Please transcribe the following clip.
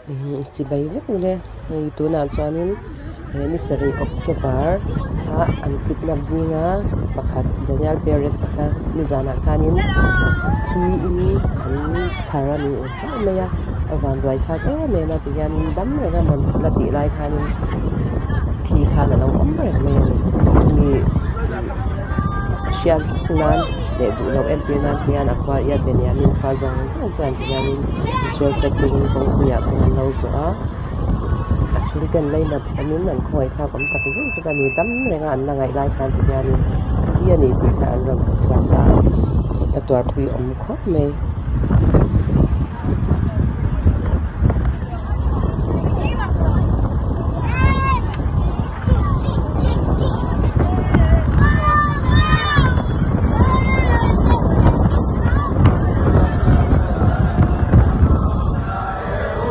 Chibai vek ule hei tunah chuanin he ni sarih october a an kidnap zinga pakhat Daniel Peretz a kha nizanah khanin thiin an chhar a ni hlauh mai a a vanduai thlak em em a tihianin dam reng a maw la tih lai khanin thi khan a lo awm reng mai a ni chumi hriat nan leh duh loh entir nan te hian a khua Yad Benyamin khua zawng zawng chuan ti hianin Israel flag kengin kawngpuiah kawng an lo zawh a a chhungten lainat awmin an khawngaihthlak awm tak zet zet a ni dam reng a an la ngaih lai khan ti hianin a thi a ni tih kha an rawn hmu chhuak ta a a tuarpui awm khawp mai.